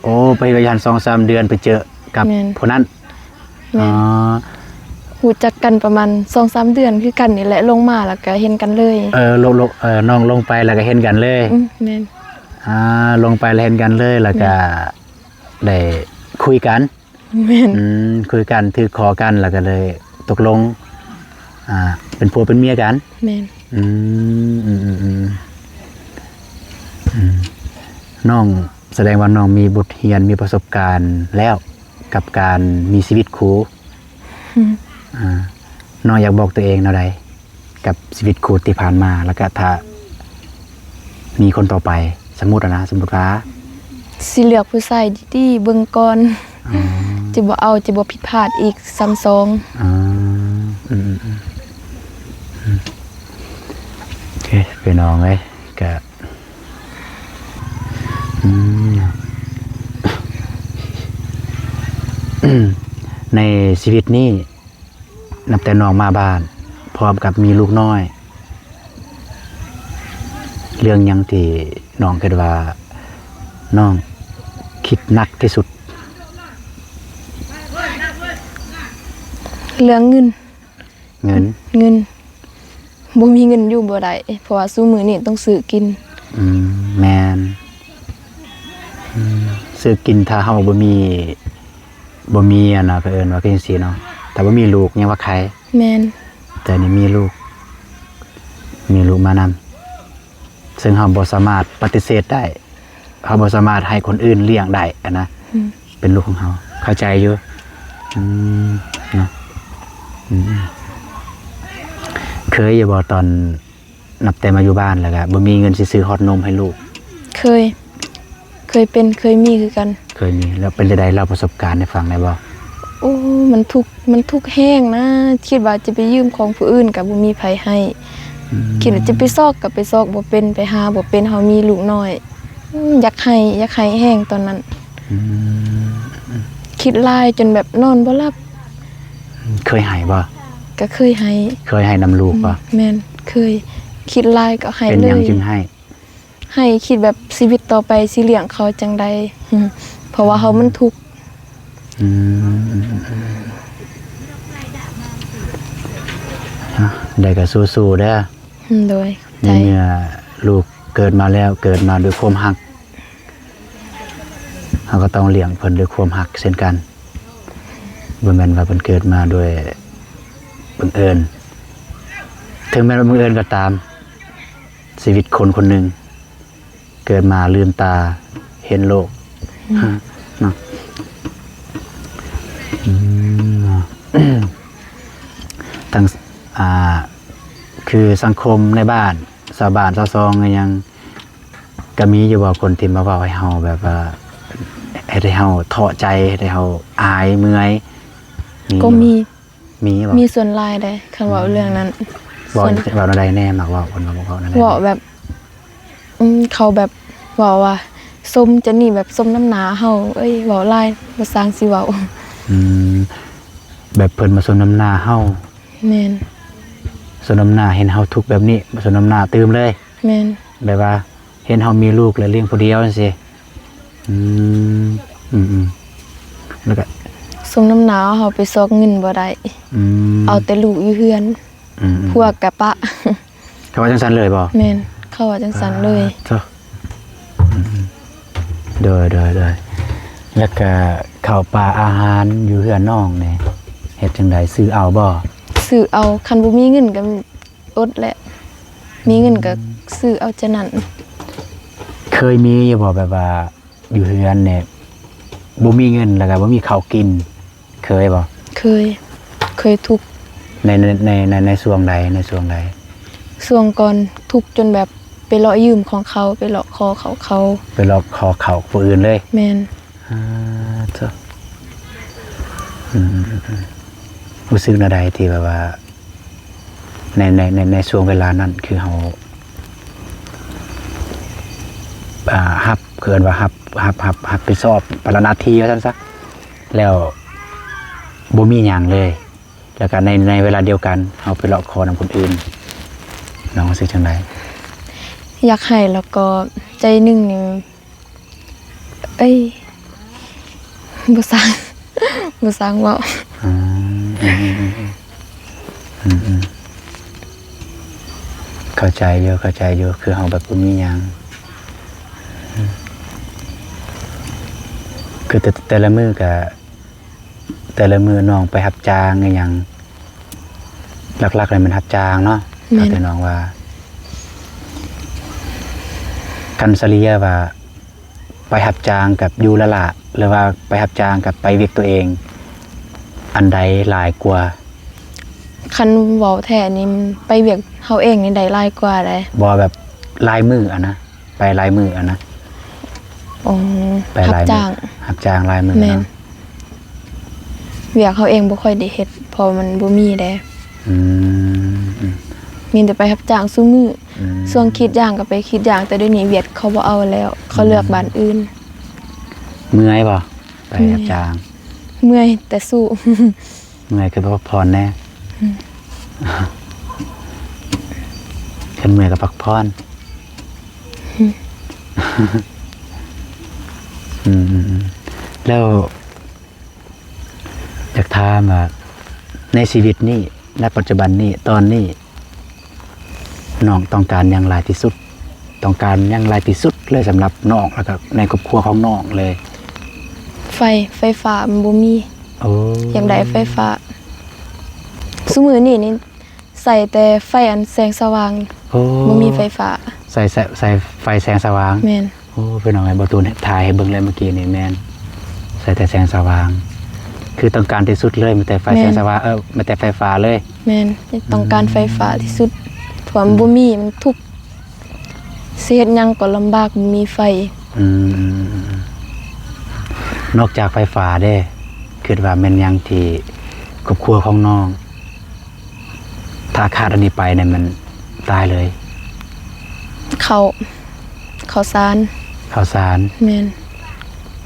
ໂອ້ ໄປເຮັດວຽກຢູ່ຫັ້ນສອງສາມເດືອນ ໄປເຈີກັບ ແມ່ນ ຜູ້ນັ້ນ. ແມ່ນ. ອໍ ຮູ້ຈັກກັນປະມານສອງສາມເດືອນຄືກັນນີ້ແຫຼະ ລົງມາແລ້ວກະເຫັນກັນເລີຍ. ເອີ ລົງ ລົງ ເອີ ນ້ອງລົງໄປແລ້ວກະເຫັນກັນເລີຍ. ອືມ ແມ່ນ. ອ່າ ລົງໄປແລ້ວເຫັນກັນເລີຍ ແລ້ວກະ ແມ່ນ ໄດ້ຄຸຍກັນ. ແມ່ນ. ອືມ ຄຸຍກັນ ຖືກຂໍກັນ ແລ້ວກໍເລີຍຕົກລົງ ອ່າ ເປັນຜົວເປັນເມຍກັນ. ແມ່ນ. ອືມ ອືມ ອືມ ອືມ ອືມ ນ້ອງ ສະແດງວ່ານ້ອງມີບົດຮຽນ ມີປະສົບການແລ້ວ ກັບການມີຊີວິດຄູ່. ອືມ ອ່າ ນ້ອງຢາກບອກຕົວເອງແນວໃດ? ກັບຊີວິດຄູ່ທີ່ຜ່ານມາ ແລ້ວກະຖ້າມີຄົນຕໍ່ໄປ ສົມມຸດນະ ສົມມຸດວ່າ ຊິເລືອກຜູ້ຊາຍດີໆເບິ່ງກ່ອນ. ອໍ ຈະບໍ່ເອົາ ຈະບໍ່ຜິດພາດອີກຊ້ຳສອງ. ອໍ ອືມ ໂອເຄ ພີ່ນ້ອງເອີຍ ກະ ອືມ ໃນຊີວິດນີ້ ນັບແຕ່ນ້ອງມາບ້ານ ພ້ອມກັບມີລູກນ້ອຍ ເລື່ອງຫຍັງທີ່ນ້ອງຄິດວ່າ ນ້ອງຄິດໜັກທີ່ສຸດ? ເລື່ອງເງິນ. ເງິນ. ເງິນ. ບໍ່ມີເງິນຢູ່ບໍ່ໄດ້ ເພາະວ່າຊຸມື້ນີ້ຕ້ອງຊື້ກິນ. ອືມ ແມ່ນ. ອືມ ຊື້ກິນ ຖ້າເຮົາບໍ່ມີ ບໍ່ມີ ອັນນະ ເຂົາເອີ້ນວ່າຄືຈັ່ງຊີ້ເນາະ ຖ້າບໍ່ມີລູກຍັງວ່າໄຄ. ແມ່ນ. ແຕ່ນີ້ມີລູກ ມີລູກມານຳ ເຊິ່ງເຮົາບໍ່ສາມາດປະຕິເສດໄດ້ ເຮົາບໍ່ສາມາດໃຫ້ຄົນອື່ນລ້ຽງໄດ້ຫັ້ນນະ. ອືມ ເປັນລູກຂອງເຮົາ ເຂົ້າໃຈຢູ່. ອືມ ເນາະ. ອືມ ເຄີຍຢູ່ບໍ່ ຕອນນັບແຕ່ມາຢູ່ບ້ານແລ້ວກະບໍ່ມີເງິນຊິຊື້ຮອດນົມໃຫ້ລູກ? ເຄີຍ ເຄີຍເປັນ ເຄີຍມີຄືກັນ. ເຄີຍມີ. ແລ້ວເປັນຈັ່ງໃດ ເລົ່າປະສົບການໃຫ້ຟັງໄດ້ບໍ່? ໂອ້ ມັນທຸກ ມັນທຸກແຮງນະ ຄິດວ່າຈະໄປຢືມຂອງຜູ້ອື່ນກະບໍ່ມີໃຜໃຫ້. ອືມ ຄິດວ່າຈະໄປຊອກກະໄປຊອກບໍ່ເປັນ ໄປຫາບໍ່ເປັນ ເຮົາມີລູກນ້ອຍ. ອືມ ຢາກໄຫ້ ຢາກໄຫ້ແຮງຕອນນັ້ນ. ອືມ ຄິດຫຼາຍຈົນແບບນອນບໍ່ຫຼັບ. ເຄີຍໄຫ້ບໍ່? ກະເຄີຍໄຫ້. ເຄີຍໄຫ້ນຳລູກບໍ່? ອືມ ແມ່ນ ເຄີຍ. ຄິດຫຼາຍກໍໄຫ້ເລີຍ. ເປັນຫຍັງຈຶ່ງໄຫ້? ໄຫ້ ຄິດແບບຊີວິດຕໍ່ໄປຊິລ້ຽງເຂົາຈັ່ງໃດ ເພາະວ່າເຮົາມັນທຸກ. ອືມ ໄດ້ກໍສູ້ໆເດີ. ໂດຍ ໃນເມື່ອລູກເກີດມາແລ້ວ ເກີດມາດ້ວຍຄວາມຮັກ ເຮົາກໍຕ້ອງລ້ຽງເພິ່ນດ້ວຍຄວາມຮັກເຊັ່ນກັນ. ບໍ່ແມ່ນວ່າເພິ່ນເກີດມາດ້ວຍບັງເອີນ ເຖິງແມ່ນວ່າບັງເອີນກໍຕາມ ຊີວິດຄົນຄົນໜຶ່ງເກີດມາລືມຕາເຫັນໂລກ ອືມ ເນາະ. ອືມ ທັງ ອ່າ ຄືສັງຄົມໃນບ້ານ ຊາວບ້ານຊາວຊ່ອງອີຫຍັງ ກໍມີຢູ່ບໍ່ ຄົນທີ່ມາເວົ້າໃຫ້ເຮົາແບບວ່າ ເຮັດໃຫ້ເຮົາທໍ້ໃຈ ເຮັດໃຫ້ເຮົາອາຍເມື່ອຍ? ມີ ກໍມີ. ມີບໍ່? ມີສ່ວນຫຼາຍເດ້ ຄັນເວົ້າເລື່ອງນັ້ນ. ເວົ້າ ສ່ວນ ເວົ້າແນວໃດແດ່? ມັກເວົ້າ ເພິ່ນເວົ້າ ເວົ້າແນວໃດ? ເວົ້າແບບ ອືມ ເຂົາແບບເວົ້າວ່າ ຊົມເຈົ້ານີ້ແບບຊົມນຳໜ້າເຮົາ. ເອີຍ ເວົ້າຫຼາຍ ບໍ່ຊ່າງຊິເວົ້າ. ອືມ ແບບເພິ່ນມາຊົມນຳໜ້າເຮົາ. ແມ່ນ. ຊົມນຳໜ້າ ເຫັນເຮົາທຸກແບບນີ້ ມາຊົມນຳໜ້າຕື່ມເລີຍ. ແມ່ນ. ແບບວ່າ ເຫັນເຮົາມີລູກແລ້ວລ້ຽງຜູ້ດຽວຈັ່ງຊີ້. ອືມ ອືມໆ ແລ້ວກະ ສົມນ້ຳໜ້າເຮົາໄປຊອກເງິນບໍ່ໄດ້. ອືມ ເອົາແຕ່ລູກຢູ່ເຮືອນ. ອືມໆ ພວກກະປະ. ເຂົາວ່າຈັ່ງຊັ້ນເລີຍບໍ່? ແມ່ນ ເຂົາວ່າຈັ່ງຊັ້ນເລີຍ. ອາ ໂທ້ ອືມໆ ໂດຍໆໆ ແລ້ວກະເຂົ້າປາອາຫານຢູ່ເຮືອນນ້ອງນີ້ ເຮັດຈັ່ງໃດ? ຊື້ເອົາບໍ່? ຊື້ເອົາ ຄັນບໍ່ມີເງິນກະ ອົດແຫຼະ ມີເງິນກໍ ອືມ ຊື້ເອົາຈາກນັ້ນ. ເຄີຍມີຢູ່ບໍ່ ແບບວ່າຢູ່ເຮືອນນີ້ບໍ່ມີເງິນ ແລ້ວກໍບໍ່ມີເຂົ້າກິນ ເຄີຍບໍ່? ເຄີຍ ເຄີຍທຸກ. ໃນ ໃນ ໃນ ໃນ ໃນຊ່ວງໃດ? ໃນຊ່ວງໃດ? ຊ່ວງກ່ອນທຸກຈົນແບບໄປເລາະຢືມຂອງເຂົາ ໄປເລາະຂໍເຂົາ ເຂົາ ໄປເລາະຂໍເຂົາຜູ້ອື່ນເລີຍ? ແມ່ນ. ອາ ໂທ້ ອືມ ອືມ ອືມ ຮູ້ສຶກແນວໃດທີ່ແບບວ່າ ໃນ ໃນ ໃນ ໃນຊ່ວງເວລານັ້ນ ຄືເຮົາ ອ່າ ຮັບ ເອີ້ນວ່າຮັບ ຮັບ ຮັບ ຮັບຜິດຊອບພາລະໜ້າທີ່ວ່າຊັ້ນຊະ ແລ້ວບໍ່ມີຫຍັງເລີຍ ແລ້ວກະໃນ ໃນເວລາດຽວກັນ ເຮົາໄປເລາະຂໍນຳຄົນອື່ນ ນ້ອງຮູ້ສຶກຈັ່ງໃດ? ຢາກໃຫ້ ແລ້ວກໍໃຈໜຶ່ງນີ້ ເອີຍ ບໍ່ຊ່າງ ບໍ່ຊ່າງເວົ້າ. ອືມ ອືມ ອືມ ອືມ ອືມ ອືມ ເຂົ້າໃຈຢູ່ ເຂົ້າໃຈຢູ່ ຄືເຮົາແບບບໍ່ມີຫຍັງ ອືມ ຄືແຕ່ ແຕ່ລະມື້ກະ ແຕ່ລະມື້ນ້ອງໄປຮັບຈ້າງອີ່ຫຍັງ ຫຼັກໆແລ້ວແມ່ນຮັບຈ້າງເນາະ. ແມ່ນ ຕາມທີ່ນ້ອງວ່າ ຄັນສະເລ່ຍວ່າໄປຮັບຈ້າງກັບຢູ່ລ້າໆ ຫຼືວ່າໄປຮັບຈ້າງກັບໄປວຽກຕົວເອງ ອັນໃດຫຼາຍກວ່າ? ຄັນເວົ້າແທ້ນີ້ ໄປວຽກເຮົາເອງນີ້ໄດ້ຫຼາຍກວ່າໃດ໋. ບໍ່ ແບບລາຍມື້ຫັ້ນນະ. ໄປລາຍມື້ຫັ້ນນະ. ອໍ ໄປລາຍມື້ ຮັບຈ້າງ ຮັບຈ້າງລາຍມື້. ແມ່ນ ເນາະ ວຽກເຮົາເອງບໍ່ຄ່ອຍໄດ້ເຮັດ ເພາະມັນບໍ່ມີເດ້. ອືມ ອືມ ມີແຕ່ໄປຮັບຈ້າງຊຸມື້. ອືມ ຊ່ວງກຣີດຢາງກໍໄປກຣີດຢາງ ແຕ່ດຽວນີ້ວຽກເຂົາບໍ່ເອົາແລ້ວ ເຂົາເລືອກ ອືມ ບ້ານອື່ນ. ເມື່ອຍບໍ່ ໄປຮັບຈ້າງ? ເມື່ອຍ ເມື່ອຍແຕ່ສູ້. ເມື່ອຍກໍໄປພັກຜ່ອນແດ່. ອືມ ຄັນເມື່ອຍກໍພັກຜ່ອນ. ອືມ ອືມ ອືມ ແລ້ວຢາກຖາມວ່າ ໃນຊີວິດນີ້ ໃນປັດຈຸບັນນີ້ ຕອນນີ້ ນ້ອງຕ້ອງການຫຍັງຫຼາຍທີ່ສຸດ? ຕ້ອງການຫຍັງຫຼາຍທີ່ສຸດເລີຍ ສຳລັບນ້ອງ ແລ້ວກໍໃນຄອບຄົວຂອງນ້ອງເລີຍ? ໄຟ ໄຟຟ້າມັນບໍ່ມີ. ໂອ້ ຢາກໄດ້ໄຟຟ້າ. ຊຸມື້ນີ້ນີ້ໃຊ້ແຕ່ໄຟອັນແສງສະຫວ່າງ. ໂອ້ ບໍ່ມີໄຟຟ້າ. ໃຊ້ ໃຊ້ ໃຊ້ໄຟແສງສະຫວ່າງ. ແມ່ນ. ໂອ້ ພີ່ນ້ອງເອີຍ ບໍ່ຕູນຖ່າຍໃຫ້ເບິ່ງເລີຍ ເມື່ອກີ້ນີ້ແມ່ນໃຊ້ແຕ່ແສງສະຫວ່າງ ຄືຕ້ອງການທີ່ສຸດເລີຍ ມີແຕ່ໄຟ ແມ່ນ ແສງສະຫວ່າງ ເອີ ມີແຕ່ໄຟຟ້າເລີຍ. ແມ່ນ ຕ້ອງການໄຟຟ້າທີ່ສຸດ ເພາະວ່າ ອືມ ບໍ່ມີມັນທຸກ ຊິເຮັດຫຍັງກໍລຳບາກ ບໍ່ມີໄຟ. ອືມ ນອກຈາກໄຟຟ້າເດ້ ຄິດວ່າແມ່ນຫຍັງທີ່ຄອບຄົວຂອງນ້ອງ ຖ້າຂາດອັນນີ້ໄປນີ້ມັນຕາຍເລີຍ. ເຂົ້າ ເຂົ້າສານ. ເຂົ້າສານ. ແມ່ນ.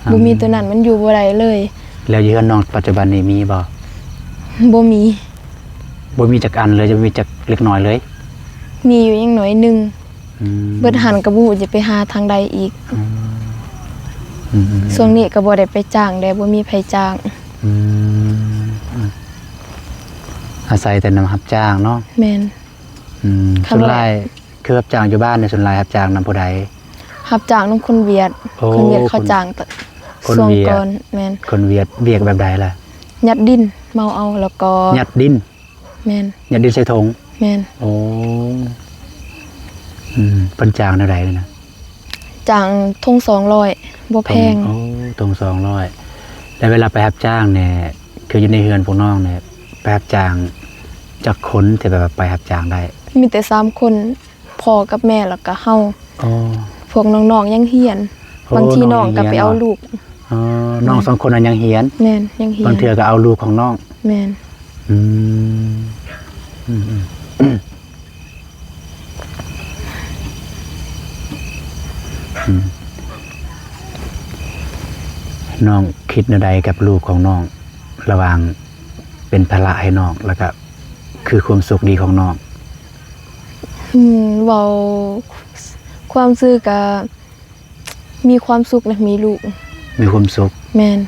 ອືມ ບໍ່ມີໂຕນັ້ນມັນຢູ່ບໍ່ໄດ້ເລີຍ. ແລ້ວຢູ່ເຮືອນນ້ອງປັດຈຸບັນນີ້ມີບໍ່? ບໍ່ມີ. ບໍ່ມີຈັກອັນເລີຍ ບໍ່ມີຈັກເລັກນ້ອຍເລີຍ? ມີຢູ່ຢ່າງໜ້ອຍໜຶ່ງ. ອືມ ເບິດຫັ້ນກໍບໍ່ຮູ້ຈະໄປຫາທາງໃດອີກ. ອືມ ອືມ ອືມ ຊ່ວງນີ້ກໍບໍ່ໄດ້ໄປຈ້າງແດ່ ບໍ່ມີໃຜຈ້າງ. ອືມ ອືມ ອາໄສແຕ່ນຳຮັບຈ້າງເນາະ. ແມ່ນ. ອືມ ສ່ວນຫຼາຍຄືຮັບຈ້າງຢູ່ບ້ານນີ້ ສ່ວນຫຼາຍຮັບຈ້າງນຳຜູ້ໃດ? ຮັບຈ້າງນຳຄົນຫວຽດ. ໂອ້ ຄົນຫວຽດເຂົາຈ້າງ ຄົນ ຊ່ວງກ່ອນ. ແມ່ນ. ຄົນຫວຽດ ຫວຽດແບບໃດລະ? ຍັດດິນ ເໝົາເອົາ ແລ້ວກໍ ຍັດດິນ. ແມ່ນ. ຍັດດິນໃສ່ຖົງ. ແມ່ນ. ໂອ້ ອືມ ເພິ່ນຈ້າງແນວໃດນະ? ຈ້າງຖົງສອງຮ້ອຍ ບໍ່ແພງ. ຖົງ ໂອ້ ຖົງສອງຮ້ອຍ. ແລ້ວເວລາໄປຮັບຈ້າງນີ້ ຄືຢູ່ໃນເຮືອນພວກນ້ອງນີ້ ໄປຮັບຈ້າງຈັກຄົນ ທີ່ແບບວ່າໄປຮັບຈ້າງໄດ້? ມີແຕ່ສາມຄົນ ພໍ່ກັບແມ່ ແລ້ວກໍເຮົາ. ອໍ ພວກນ້ອງໆຍັງຮຽນ. ໂອ້ ບາງທີນ້ອງກໍໄປເອົາລູກ. ອໍ ນ້ອງສອງຄົນນັ້ນຍັງຮຽນ? ແມ່ນ ຍັງຮຽນ. ບາງເທື່ອກໍເອົາລູກຂອງນ້ອງ. ແມ່ນ. ອືມ ອືມ ອືມ ອືມ ອືມ ນ້ອງຄິດແນວໃດກັບລູກຂອງນ້ອງ ລະຫວ່າງເປັນພາລະໃຫ້ນ້ອງ ແລ້ວກະຄືຄວາມໂຊກດີຂອງນ້ອງ? ອືມ ເວົ້າຄວາມຊື່ກະ ມີຄວາມສຸກນະ ມີລູກ. ມີຄວາມສຸກ. ແມ່ນ.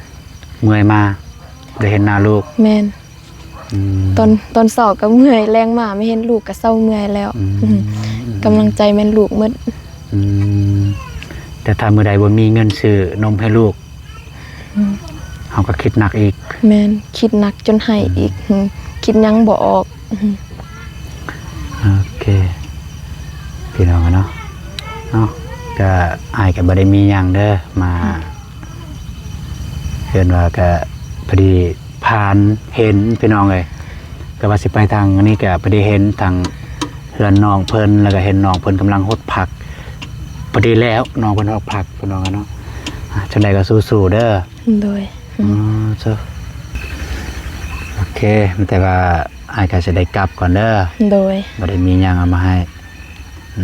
ເມື່ອຍມາໄດ້ເຫັນໜ້າລູກ. ແມ່ນ. ອືມ ຕອນ ຕອນເຊົ້າກໍເມື່ອຍ ແລງມາມາເຫັນລູກກໍເຊົາເມື່ອຍແລ້ວ. ອືມ ກຳລັງໃຈແມ່ນລູກໝົດ. ອືມ ແຕ່ຖ້າມື້ໃດບໍ່ມີເງິນຊື້ນົມໃຫ້ລູກ ອືມ ເຮົາກໍຄິດໜັກອີກ. ແມ່ນ ຄິດໜັກຈົນໄຫ້ອີກ. ອືມ ຄິດຫຍັງບໍ່ອອກ. ໂອເຄ ພີ່ນ້ອງເນາະ ເນາະ ກະ ອ້າຍກະບໍ່ໄດ້ມີຫຍັງເດີ ມາ ອືມ ເອີ້ນວ່າກະພໍດີຜ່ານເຫັນ ພີ່ນ້ອງເອີຍ ກະວ່າຊິໄປທາງນີ້ ກະພໍດີເຫັນທາງເຮືອນນ້ອງເພິ່ນ ແລ້ວກະເຫັນນ້ອງເພິ່ນກຳລັງຫົດຜັກ ພໍດີແລ້ວ ນ້ອງເພິ່ນຫົດຜັກ ພີ່ນ້ອງເນາະ ຈັ່ງໃດກໍສູ້ໆເດີ. ໂດຍ. ອໍ ໂອເຄ ມີແຕ່ວ່າ ອ້າຍກໍຊິໄດ້ກັບກ່ອນເດີ. ໂດຍ. ບໍ່ໄດ້ມີຫຍັງເອົາມາໃຫ້. ອື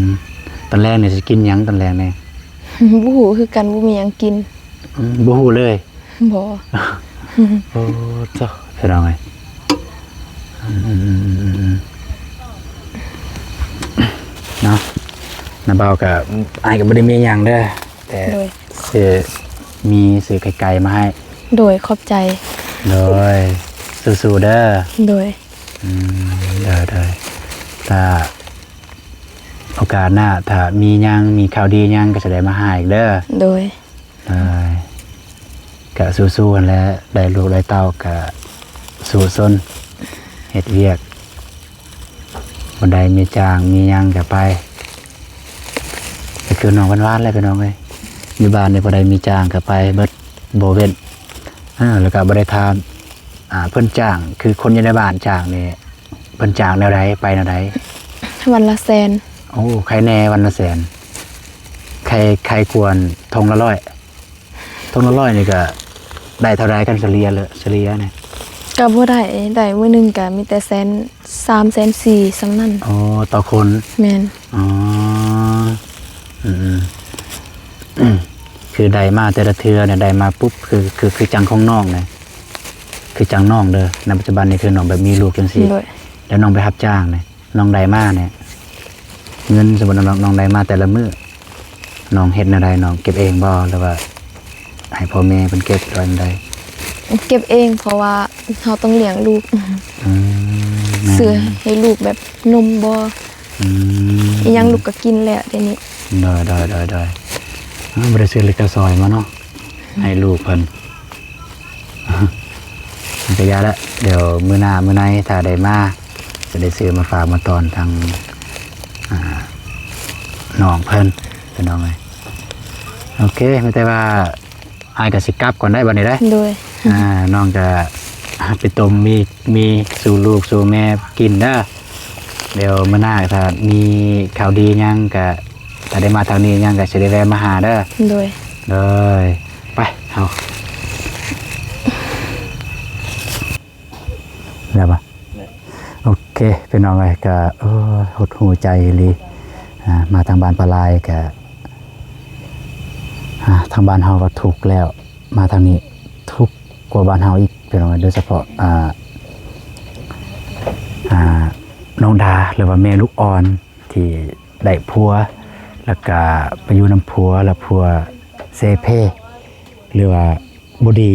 ມ ຕອນແລງນີ້ຊິກິນຫຍັງຕອນແລງນີ້? ບໍ່ຮູ້ຄືກັນ ບໍ່ມີຫຍັງກິນ. ອືມ ບໍ່ຮູ້ເລີຍ? ບໍ່. ໂອ້ ເຈົ້າ ພີ່ນ້ອງເອີຍ. ອືມໆໆໆ ເນາະ ນ້າບ່າວກໍ ອ້າຍກໍບໍ່ໄດ້ມີຫຍັງເດີ ແຕ່ ໂດຍ ຊື້ ມີຊື້ໄກ່ໆມາໃຫ້. ໂດຍ ຂອບໃຈ. ໂດຍ ສູ້ໆເດີ. ໂດຍ. ອືມ ໂດຍໆ ຖ້າໂອກາດໜ້າ ຖ້າມີຫຍັງ ມີຂ່າວດີຫຍັງ ກໍຊິໄດ້ມາຫາອີກເດີ. ໂດຍ. ເອີ ກະສູ້ໆຫັ້ນແຫຼະ ໄດ້ລູກໄດ້ເຕົ້າກະສູ້ຊົນເຮັດວຽກ ບໍ່ໄດ້ມີຈ້າງມີຫຍັງກະໄປ. ກໍຄືນ້ອງຫວານໆແຫຼະພີ່ນ້ອງເອີຍ ຢູ່ບ້ານນີ້ຜູ້ໃດມີຈ້າງກະໄປເບິດບໍ່ເວັ້ນ. ເອີ ແລ້ວກະບໍ່ໄດ້ຖາມ ອ່າ ເພິ່ນຈ້າງ ຄືຄົນຢູ່ໃນບ້ານຈ້າງນີ້ ເພິ່ນຈ້າງແນວໃດ ໄປແນວໃດ? ວັນລະແສນ. ໂອ້ ໃຄແນ່ວັນລະແສນ ໃຄ ໃຄກວ່າທົ່ງລະຮ້ອຍ. ທົ່ງລະຮ້ອຍນີ້ກະໄດ້ເທົ່າໃດ ຄັນສະເລ່ຍ ສະເລ່ຍນີ້? ກະບໍ່ໄດ້ ໄດ້ມື້ໜຶ່ງກະມີແຕ່ແສນສາມ ແສນສີ່ ສ່ຳນັ້ນ. ອໍ ຕໍ່ຄົນ. ແມ່ນ. ອໍ ອືມໆ ຄືໄດ້ມາແຕ່ລະເທື່ອນີ້ ໄດ້ມາປຸບ ຄື ຄື ຄືຈັ່ງຂອງນ້ອງນີ້ ຄືຈັ່ງນ້ອງເດີ ໃນປັດຈຸບັນນີ້ຄືນ້ອງແບບມີລູກຈັ່ງຊີ້ ໂດຍ ແລ້ວນ້ອງໄປຮັບຈ້າງນີ້ ນ້ອງໄດ້ມານີ້ ເງິນ ສົມມຸດນ້ອງ ນ້ອງໄດ້ມາແຕ່ລະມື້ ນ້ອງເຮັດແນວໃດ? ນ້ອງເກັບເອງບໍ່ ຫຼືວ່າໃຫ້ພໍ່ແມ່ເພິ່ນເກັບ ຫຼືວ່າແນວໃດ? ເກັບເອງ ເພາະວ່າເຮົາຕ້ອງລ້ຽງລູກ. ອືມ ແມ່ນ. ຊື້ໃຫ້ລູກແບບນົມບໍ່ ອືມ ອີ່ຫຍັງລູກກໍກິນແລ້ວດຽວນີ້. ໂດຍໆໆໆ ບໍ່ໄດ້ຊື້ເລັກກະຊອຍມາເນາະ ໃຫ້ລູກເພິ່ນ. ມັນກະຢ່າລະ ດຽວມື້ໜ້າມື້ໃນຖ້າໄດ້ມາ ຈະໄດ້ຊື້ມາຝາກມາຕ້ອນທາງ ອ່າ ນ້ອງເພິ່ນ ພີ່ນ້ອງເອີຍ. ໂອເຄ ມີແຕ່ວ່າອ້າຍກໍຊິກັບກ່ອນໄດ໋ບັດນີ້ເດ້. ໂດຍ. ອ່າ ນ້ອງກະໄປຕົ້ມໝີ່ ໝີ່ສູ່ລູກສູ່ແມ່ກິນເດີ. ດຽວມື້ໜ້າຖ້າມີຂ່າວດີຫຍັງກະ ຖ້າໄດ້ມາທາງນີ້ຫຍັງກໍຊິໄດ້ແວ່ມາຫາເດີ. ໂດຍ. ໂດຍ. ໄປ ເຮົາ ແລ້ວບໍ່? ໂອເຄ ພີ່ນ້ອງເອີຍ ກໍ ໂອ້ຍ ຫົດຫູ່ໃຈອີ່ຫຼີ. ອ່າ ມາທາງບ້ານປາລາຍກໍ ອ່າ ທາງບ້ານເຮົາກໍທຸກແລ້ວ ມາທາງນີ້ທຸກກວ່າບ້ານເຮົາອີກ ພີ່ນ້ອງເອີຍ. ໂດຍສະເພາະ ອ່າ ອ່າ ນ້ອງດາ ຫຼືວ່າແມ່ລູກອ່ອນ ທີ່ໄດ້ຜົວ ແລ້ວກະໄປຢູ່ນຳຜົວ ແລ້ວຜົວເຊເພ ຫຼືວ່າບໍ່ດີ.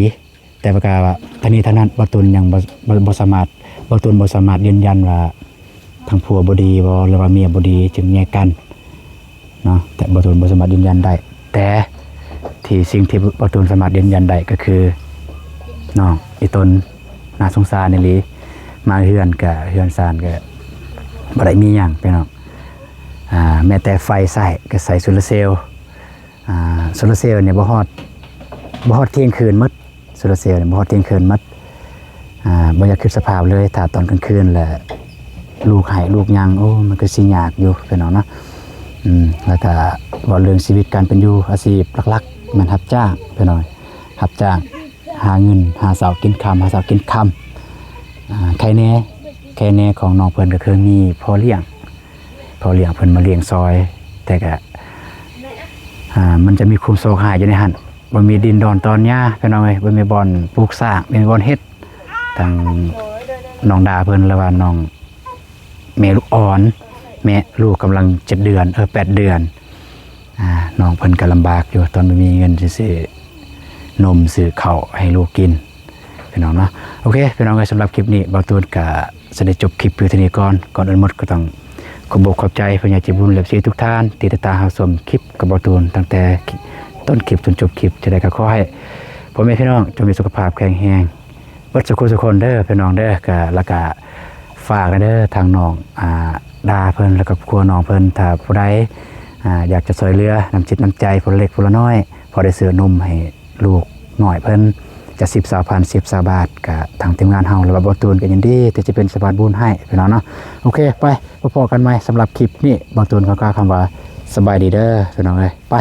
ແຕ່ວ່າກະທັງນີ້ທັງນັ້ນ ບ່າວຕູນຍັງບໍ່ ບໍ່ ບໍ່ສາມາດ ບ່າວຕູນບໍ່ສາມາດຢືນຢັນວ່າທາງຜົວບໍ່ດີບໍ່ ຫຼືວ່າເມຍບໍ່ດີຈຶ່ງແຍກກັນເນາະ. ແຕ່ບ່າວຕູນບໍ່ສາມາດຢືນຢັນໄດ້ ແຕ່ທີ່ ສິ່ງທີ່ບ່າວຕູນສາມາດຢືນຢັນໄດ້ກໍຄື ນ້ອງອີ່ຕົນ ໜ້າສົງສານອີ່ຫຼີ. ມາເຮືອນກະ ເຮືອນຊານກະບໍ່ໄດ້ມີຫຍັງ ພີ່ນ້ອງ. ອ່າ ແມ້ແຕ່ໄຟໃຊ້ກະໃຊ້ໂຊລາເຊວ. ອ່າ ໂຊລາເຊວນີ້ບໍ່ຮອດ ບໍ່ຮອດທ່ຽງຄືນໝົດ. ໂຊລາເຊວນີ້ບໍ່ຮອດທ່ຽງຄືນໝົດ. ອ່າ ບໍ່ຢາກຄິດສະພາບເລີຍ ຖ້າຕອນກາງຄືນແຫຼະ ລູກໄຫ້ລູກຫຍັງ ໂອ້ ມັນຄືຊິຍາກຢູ່ ພີ່ນ້ອງເນາະ. ອືມ ແລ້ວກະເວົ້າເລື່ອງຊີວິດການເປັນຢູ່ ອາຊີບຫຼັກໆແມ່ນຮັບຈ້າງ ພີ່ນ້ອງ ຮັບຈ້າງ ຫາເງິນ ຫາເຊົ້າກິນຄ່ຳ ຫາເຊົ້າກິນຄ່ຳ. ອ່າ ໄຄແນ່ ໄຄແນ່ຂອງນ້ອງເພິ່ນກໍຄືມີພໍ່ລ້ຽງ ພໍ່ລ້ຽງເພິ່ນມາລ້ຽງຊ່ອຍ ແຕ່ກະ ອ່າ ມັນຈະມີຄວາມໂຊກຮ້າຍຢູ່ໃນຫັ້ນ ບໍ່ມີດິນດອນຕອນຫຍ້າ ພີ່ນ້ອງເອີຍ ບໍ່ມີບ່ອນປູກສ້າງ ບໍ່ມີບ່ອນເຮັດ. ທາງນ້ອງດາເພິ່ນ ຫຼືວ່ານ້ອງ ແມ່ລູກອ່ອນ ແມ່ລູກກຳລັງເຈັດເດືອນ ເອີ ແປດເດືອນ ອ່າ ນ້ອງເພິ່ນກໍລຳບາກຢູ່ ຕອນບໍ່ມີເງິນຊິຊື້ນົມຊື້ເຂົ້າໃຫ້ລູກກິນ ພີ່ນ້ອງເນາະ. ໂອເຄ ພີ່ນ້ອງເອີຍ ສຳລັບຄລິບນີ້ ບ່າວຕູນກະຊິໄດ້ຈົບຄລິບພຽງເທົ່ານີ້ກ່ອນ. ກ່ອນອື່ນໝົດກໍຕ້ອງຂອບອົກຂອບໃຈຜູ້ໃຫຍ່ໃຈບຸນ ແລະ ເອັຟຊີ ທຸກທ່ານທີ່ຕິດຕາມຮັບຊົມຄລິບກັບບ່າວຕູນ ຕັ້ງແຕ່ຕົ້ນຄລິບຈົນຈົບຄລິບ. ຈັ່ງໃດກໍຂໍໃຫ້ພໍ່ແມ່ພີ່ນ້ອງຈົ່ງມີສຸຂະພາບແຂງແຮງ ເບິດສູ່ຄົນສູ່ຄົນເດີ ພີ່ນ້ອງເດີ. ກະ ແລ້ວກະຝາກແດ່ເດີ ທາງນ້ອງ ອ່າ ດາເພິ່ນ ແລ້ວກໍຄອບຄົວນ້ອງເພິ່ນ ຖ້າຜູ້ໃດ ອ່າ ຢາກຈະຊ່ວຍເຫຼືອນ້ຳຈິດນ້ຳໃຈ ຜູ້ລະເລັກຜູ້ລະນ້ອຍ ພໍໄດ້ຊື້ນົມໃຫ້ລູກນ້ອຍເພິ່ນ ຈະສິບ ຊາວພັນ ສິບ ຊາວບາດ ກະທາງທີມງານເຮົາ ຫຼືວ່າບ່າວຕູນກໍຍິນດີທີ່ຈະເປັນສະພານບຸນໃຫ້ ພີ່ນ້ອງເນາະ. ໂອເຄ ໄປ ພໍ້ກັນໃໝ່. ສຳລັບຄລິບນີ້ ບ່າວຕູນຂໍກ່າວຄຳວ່າ ສະບາຍດີເດີ ພີ່ນ້ອງເອີຍ ໄປ.